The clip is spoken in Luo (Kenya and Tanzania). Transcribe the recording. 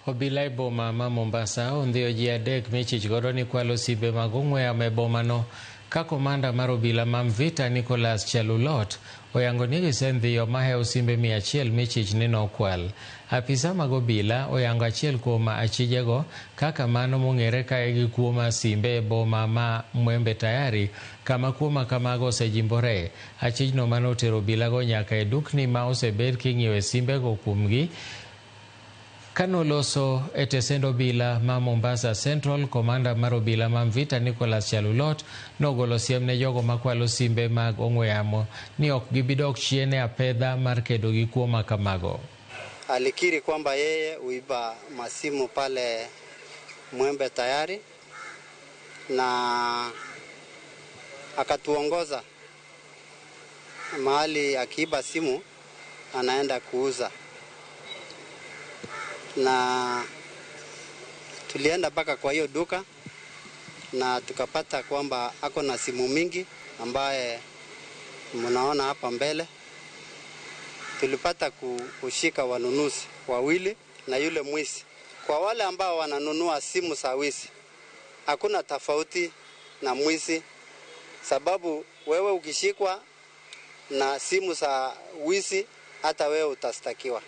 Obila e boma ma Mombasa ondhiyo ji adek michich godo ni kwalo simbe mag ong'we yamo e bomano ka komanda mar obila ma Mvita Nicholas Chelulot oyango ni gisendhiyo mahewo simbe 100 michich ni nokwal. Apisa mag obila oyango achiel kuom achijego kaka mano mong'ere ka gi kuo mar simbe e boma ma Mwembe Tayari kama kuo ma kamago osejimbore. Achijno manotero obilago nyaka e dukni ma osebed king'iewe simbego kuomgi. Kanoloso e tesend obila ma Mombasa Central, komanda mar obila ma Mvita Nicholas Chelulot nogolo siem ne jogo makwalo simbe mag ong'we yamo ni ok gibidok chien e apedha mar kedo gi kuo ma kamago. Alikiri kwamba yeye huiba masimu pale Mwembe Tayari na akatuongoza mahali akiiba simu anaenda kuuza, na tulienda mpaka kwa hiyo duka na tukapata kwamba ako na simu mingi ambaye mnaona hapa mbele. Tulipata kushika wanunuzi wawili na yule mwizi. Kwa wale ambao wananunua simu za wizi, hakuna tofauti na mwizi, sababu wewe ukishikwa na simu za wizi, hata wewe utastakiwa.